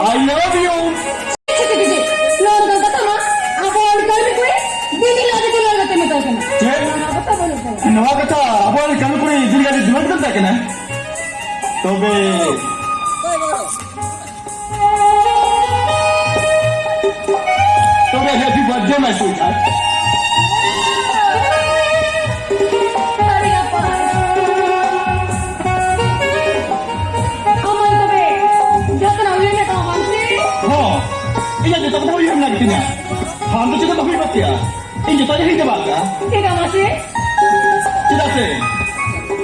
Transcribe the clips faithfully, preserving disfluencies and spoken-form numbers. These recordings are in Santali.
I love you. ᱪᱷᱤ, ᱪᱷᱤ, ᱪᱷᱤ, ᱪᱷᱤ᱾ ᱱᱚᱣᱟ ᱫᱚ ᱠᱟᱛᱷᱟ ᱢᱟ, ᱟᱵᱚ ᱚᱱᱠᱟᱱ ᱠᱩᱲᱤ ᱫᱤᱫᱤ ᱞᱟᱹᱜᱤᱫ ᱫᱩᱞᱟᱹᱲ ᱠᱟᱛᱮ ᱢᱮᱛᱟᱭ ᱠᱟᱱᱟ᱾ ᱪᱮᱫ? ᱱᱚᱣᱟ ᱠᱟᱛᱷᱟ ᱵᱟᱹᱱᱩᱜ ᱛᱟᱭᱟ᱾ ᱱᱚᱣᱟ ᱠᱟᱛᱷᱟ ᱟᱵᱚ ᱚᱱᱠᱟᱱ ᱠᱩᱲᱤ ᱫᱤᱫᱤ ᱞᱟᱹᱜᱤᱫ ᱫᱩᱞᱟᱹᱲ ᱠᱟᱛᱮ ᱢᱮᱛᱟᱭ ᱠᱟᱱᱟ᱾ ᱛᱚᱵᱮ, ᱛᱚᱵᱮ happy birthday, my sweetheart. ᱟᱹᱰᱤ ᱱᱟᱯᱟᱭ᱾ ᱟᱢᱟᱜ ᱛᱚᱵᱮ ᱡᱚᱛᱚᱱᱟᱜ ᱩᱭᱦᱟᱹᱨ ᱢᱮ ᱛᱟᱢᱟ ᱵᱟᱝ ᱥᱮ? ᱦᱚᱸ, ᱤᱧᱟᱹᱜ ᱡᱚᱛᱚ ᱠᱟᱛᱷᱟ ᱩᱭᱦᱟᱹᱨ ᱢᱮᱱᱟᱜ ᱛᱤᱧᱟ᱾ ᱟᱢ ᱫᱚ ᱪᱮᱫ ᱦᱚᱸ ᱵᱟᱢ ᱩᱭᱦᱟᱹᱨ ᱠᱮᱭᱟ? ᱤᱧ ᱡᱚᱛᱚ ᱜᱮ ᱦᱤᱲᱤᱧ ᱪᱟᱵᱟ ᱠᱟᱜᱼᱟ᱾ ᱪᱮᱫᱟᱜ ᱢᱟᱥᱮ? ᱪᱮᱫᱟᱜ ᱥᱮ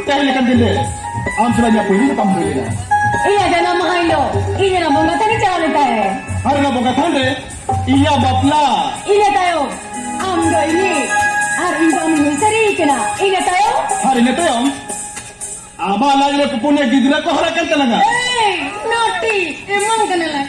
ᱛᱮᱦᱮᱧ ᱞᱮᱠᱟᱱ ᱫᱤᱱ ᱨᱮ ᱟᱢ ᱥᱟᱞᱟᱜ ᱤᱧᱟᱹᱜ ᱯᱩᱭᱞᱩ ᱧᱟᱯᱟᱢ ᱦᱩᱭ ᱞᱮᱱᱟ᱾ ᱤᱧᱟᱹᱜ ᱡᱟᱱᱟᱢ ᱢᱟᱦᱟ ᱦᱤᱞᱳᱜ ᱤᱧ ᱨᱮᱱ ᱵᱚᱸᱜᱟ ᱛᱷᱟᱱ ᱤᱧ ᱪᱟᱞᱟᱣ ᱞᱮᱱ ᱛᱟᱦᱮᱸ᱾ ᱟᱨ ᱚᱱᱟ ᱵᱚᱸᱜᱟ ᱛᱷᱟᱱ ᱨᱮ ᱤᱧᱟᱹᱜ ᱵᱟᱯᱞᱟ᱾ ᱤᱱᱟᱹ ᱛᱟᱭᱚᱢ ᱟᱢ ᱫᱚ ᱤᱧᱤᱡ ᱟᱨ ᱤᱧ ᱫᱚ ᱟᱢᱤᱧ ᱦᱩᱭ ᱥᱟᱹᱨᱤ ᱠᱟᱱᱟ᱾ ᱤᱱᱟᱹ ᱛᱟᱭᱚᱢ ᱟᱨ ᱤᱱᱟᱹ ᱛᱟᱭᱚᱢ ᱟᱢᱟᱜ ᱞᱟᱡ ᱨᱮ ᱯᱩᱯᱩᱱᱤᱭᱟᱹ ᱜᱤᱫᱽᱨᱟᱹ ᱠᱚ ᱦᱟᱨᱟᱜ ᱠᱟᱱ ᱛᱟᱞᱟᱝᱟ᱾ ᱮᱭ, ᱱᱚᱴᱤ, ᱮᱢᱟᱢ ᱠᱟᱱᱟᱞᱟᱝ᱾